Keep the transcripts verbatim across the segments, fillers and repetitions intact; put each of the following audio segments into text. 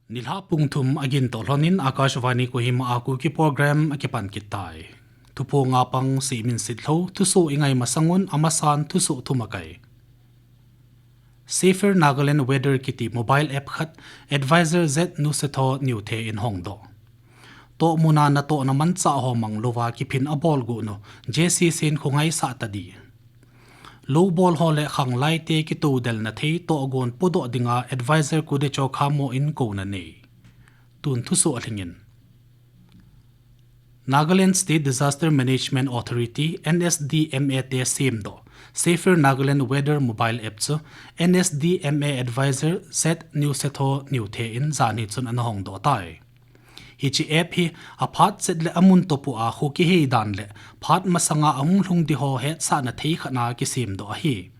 Nilhah pung thum agin toh lhonin Akashvani Kohima a Kuki program akipan kit tai. Thuphong a pang Simin Sitlhou, thusoh ingai masangun amasan thusoh thum akai. Safer Nagaland Weather kiti mobile app khat advisor Z Nusetho Niuthe in hongdoh. Tohmuna natohna manchah ho manglouva kiphin abol got nu, J C C in khongaisah tadi. Loubol ho le khanglai te kitodelna thei tohgon podoh dinga advisor Kudecho Khamo in kouna nei. Tun thusoh alhingin. Nagaland State Disaster Management Authority, N S D M A te semdoh Safer Nagaland Weather mobile app chu N S D M A advisor Z Nusetho Niuthe in janhi chun ana hongdoh tai. Hiche app hi aphat chet le amun toh pua kho kihei dan le phat masanga ahung lhung di ho hetsahna thei khat na kisemdoh ahi.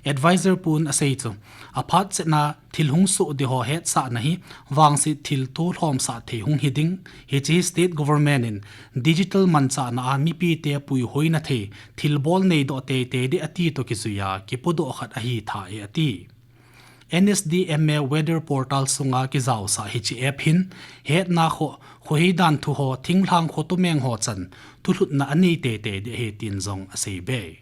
Advisor pun asei chu, aphat chet na thil hung soh di ho hetsahna hi vangset thil tolhomsah thei hung hiding, hiche hi state government in digital manchahna a mipite puihoina thei thilbol neidoh teitei di ati toh kijuiya kipodoh khat ahi tha e ati. N S D M A weather portal sunga kijaosah hiche app hin, hetna kho, khohei dan thu ho, thinglhang kho tomeng ho chan, thulhutna anei teitei di ahi tin jong asei be.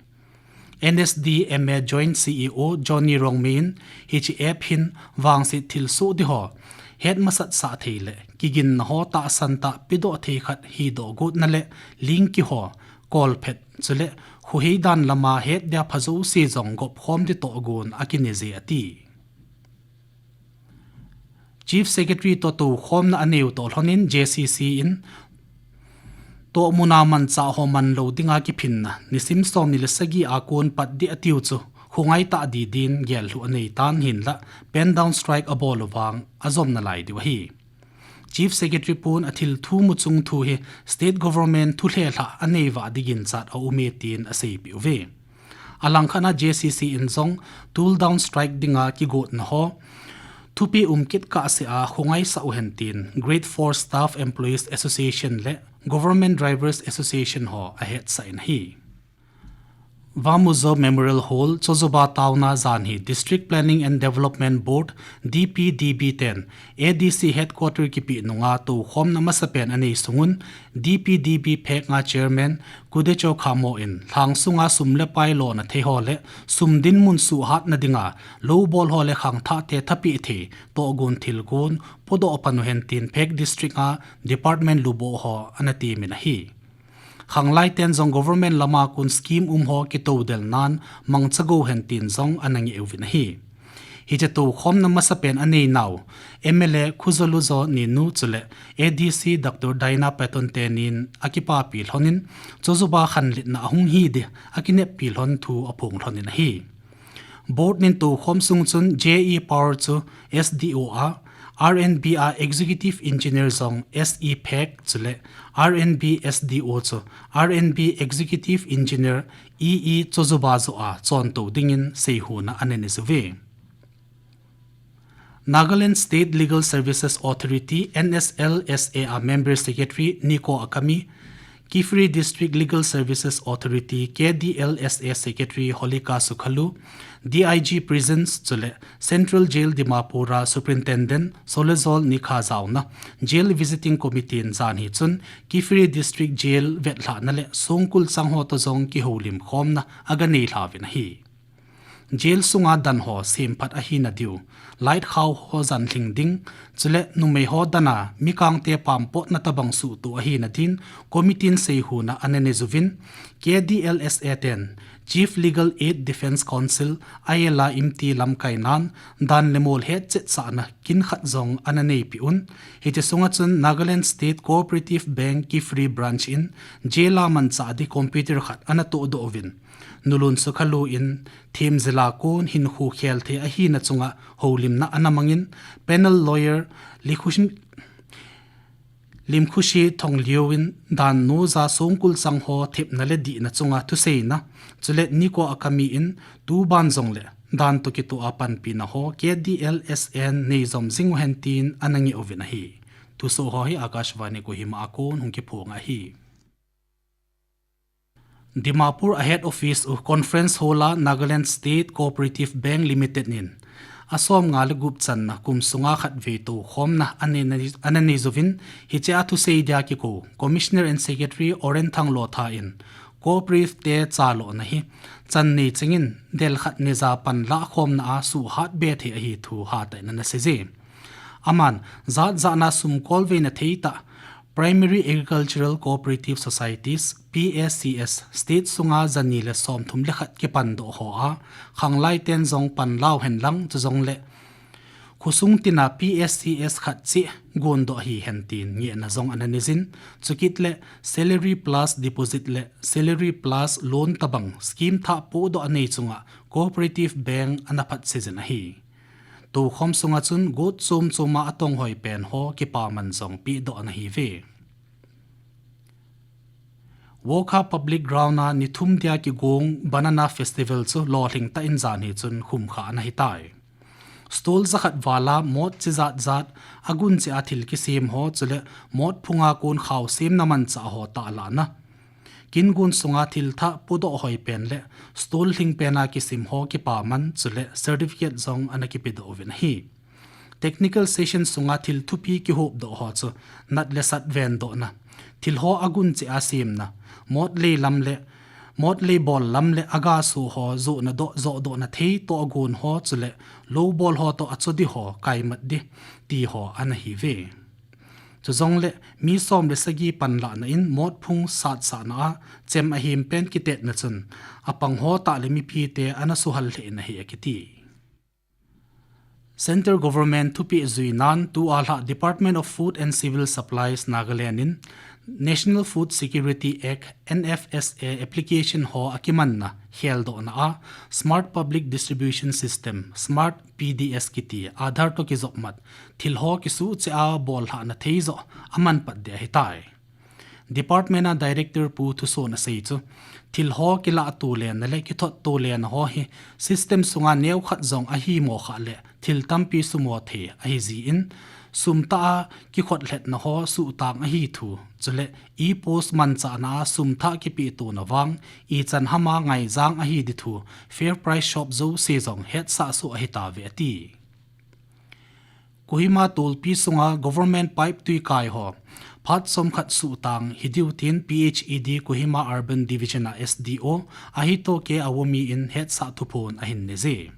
N S D M A Joint C E O Johnny Rongmei in, hiche app hin vangset thil soh di ho, het masatsah thei le, kiginna ho tahsan tah pedoh thei khat hidoh gotna le, link kiho, kolphet, chule, khohei dan lama het dia phajouse jong gopkhom di tohgon akinei je ati. Chief Secretary toh toukhomna aneiu toh lhonin J C C in, tohmuna manchah ho manlou dinga kiphinna, nisim somni le sagi a kon pat di atiu chu, khongai tah di din gellhuh anei tan hinlah, pen down strike abol u vang, ajom nalai diu ahi. Chief Secretary pun athil thu muchung thu hi State Government thulhehlah anei vah di ginchat aume tin aseipeh uve. Alangkhat na J C C in jong tool down strike dinga kigotna ho thupeh um kit kahsea khongaisah uhen tin Grade four Staff Employees Association le Government Drivers Association ho ahetsah in ahi. Vamuzo Memorial Hall, Chozuba Town a janhi District Planning and Development Board, D P D B ten A D C Headquarter kipeh nunga toukhomna masapen anei sungun, D P D B phek nga Chairman Kudecho Khamo in lhang sunga sum le pai lona thei ho le sum dinmun suhhatna dinga loubol ho le khangthah te thapeh thei tohgon thilgon podoh pan uhen tin phek district a department luboh ho ana temin ahi. Khanglai ten jong government lama kon scheme um ho kitodel nan mangcha go hen tin jong ana ngeh uvin ahi. Hiche toukhomna masapen anei nau M L A Khuzoluzo Ninu chule A D C Doctor Daina Patton tenin akipapi lhonin Chozuba khanletna ahung hi di akineppi lhon thu aphong lhonin ahi. Board nin toukhom sung chun J E Power chu S D O a, R N B a Executive Engineer jong S E Phek chule R N B S D O chu R N B Executive Engineer E E Chozuba joh a chontou dingin seihona ana nei uve. Nagaland State Legal Services Authority, N S L S A a Member Secretary Niko Akami, Kiphire District Legal Services Authority, K D L S A Secretary Holika Sukhalu, D I G Prisons chule Central Jail Dimapur a Superintendent Solezol Nikha jaona Jail Visiting Committee in janhi chun Kiphire District Jail vetlhahna le songkul chang ho toh jong kihoulim khomna aga neilhauvin ahi. Jail sunga dan ho semphat ahina diu, light khao ho jan lhing ding, chule numei ho dan a mikangte pampotna tabang suhtoh ahina din, committee in seihona ana nei uvin, K D L S A ten, Chief Legal Aid Defence Counsel, I L a imti lamkai nan, dan le mol hetchet sahna kin khat jong ana neipeh un. Hiche sunga chun Nagaland State Cooperative Bank Kiphire Branch in, jail a manchah di computer khat ana tohdoh uvin. Nulun Sukhalu in themjil a kon hinkho khel thei ahina chunga houlimna ana mangin panel lawyer Likhu-, Limkhushi Thonglio in dan nu ja songkul chang ho thepna le dihna chunga thuseina, chule Niko Akami in tuban jongle dan toh kitoh a panpina ho K D L S A in neijom jing uhen tin ana ngeh uvin ahi. Thusoh ho hi Akashvani Kohima a kon hung kiphong ahi. Dimapur a head office u Conference Hall a Nagaland State Cooperative Bank Limited in a somnga le gup channa kum sunga khatvei toukhomna ana nei, ana nei jouvin, hiche a thusei dia kikou Commissioner and Secretary Oren Thanglotha in cooperative te chalona hi chan nei chengin del khat neija panlah khomna a suhat be thei ahi thu hatah in ana seije. Aman, jat jatna sum kolveina theitah Primary Agricultural Cooperative Societies, P A C S, state sunga jani le somthum le khat kipandoh ho a, khanglai ten jong panlau henlang chujongle khosung tina P A C S khat cheh gondoh hihen tin ngehna jong ana neijin, chukit le salary plus deposit le salary plus loan tabang scheme thah pohdoh anei chunga Cooperative Bank ana phatsei jin ahi. Toukhom sunga chun got chom choma atong hoi pen ho kipaman jong pehdoh ana hiuve. Wokha Public Ground a nithum dia kigong Banana Festival chu lolhing tah in jan hi chun khumkha ana hitai. Stall jakhat vala mot cheh jat jat, agun cheh a thil kisem ho chule mot phunga kon khao semna manchah ho tahlahna, kin gun sunga thil thah pohdoh hoi pen le stall lhing pena kisem ho kipaman chule certificate jong ana kipedoh uvin ahi. Technical session sunga thil thupi kihopdoh ho chu nat le sat vendohna, thil ho agun cheh a semna, mot lei lam le mot lei bol lam le aga so ho johna doh johdohna thei toh agon ho chule lou bol ho toh acho di ho kaimat di ti ho ana hiuve. Chujongle mi som le sagi panlahna in mot phung satsahna a chem ahem pen kitetna chun apang ho tah le mipite ana suhal lheh in ahi akiti. Central Government thupeh juinan tua lhah Department of Food and Civil Supplies Nagaland in National Food Security Act, N F S A application ho akimanna kheldohna a Smart Public Distribution System, Smart P D S kiti Aadhaar toh kijopmat thil ho kisuhcheh a bollhahna thei joh amanpat ding ahitai. Department a Director Pu Thuson asei chu, thil ho kilah tolena le kithot tolena ho hi system sunga neokhat jong ahimo khah le thil tampi sumo thei ahijin, sum tah a kikhotlhetna ho suhtang ahi thu, chule e-post manchahna a sum thah kipeh tona vang, ichan hama ngaijang ahi di thu, Fair Price Shop jouse jong hetsah soh ahitauve ati. Kohima tolpi sunga government pipe twi kai ho phat somkhat suhtang hidiu tin P H E D Kohima Urban Division a S D O Ahito K Awomi in hetsah thuphon ahin neije.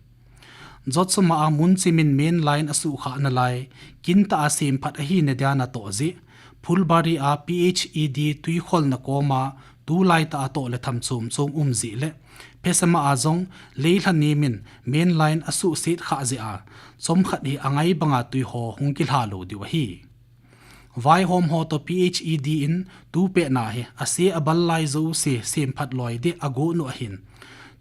Jotsoma a munchimin main line asuhkhah nalai, kintah a semphat ahina dia natoh jeh, Phulbari a P H E D twikholna koma tulaitah a toh le tham chom chom um jeh le, Phesama a jong leilha nemin main line asuhset khah jeh a, chomkhat hi angai banga twi ho hung kilha lou diu ahi. Vaihom ho toh P H E D in tupet na hi ase abal lai jouse semphat loi ding agon u ahin,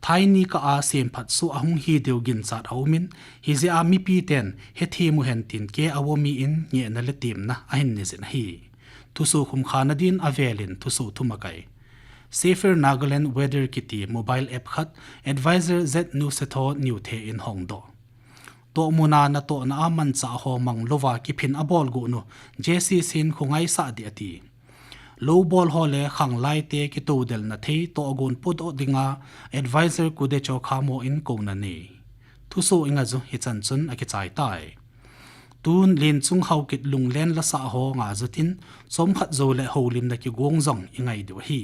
thaini kah a semphat soh ahung hi diu ginchat aumin, hijeh a mipiten hethem uhen tin K Awomi in ngehna le temna ahin neijin ahi. Thusoh khumkhana din avelin thusoh thum akai. Safer Nagaland Weather kiti mobile app khat, advisor Z Nusetho Niuthe in hongdoh. Tohmuna natohna a manchah ho manglouva kiphin abolgon u J C Sin khongaisah ding ati. Loubol ho le khanglaite kitoudelna thei tohgon pohdoh dinga advisor Kudecho Khamo in kouna nei. Thusoh inga chu hichan chun akichaitai. Tun lenchung haokit lunglen lasah ho nga jutin, chomkhat joule houlimna kigong jong ingai diu ahi.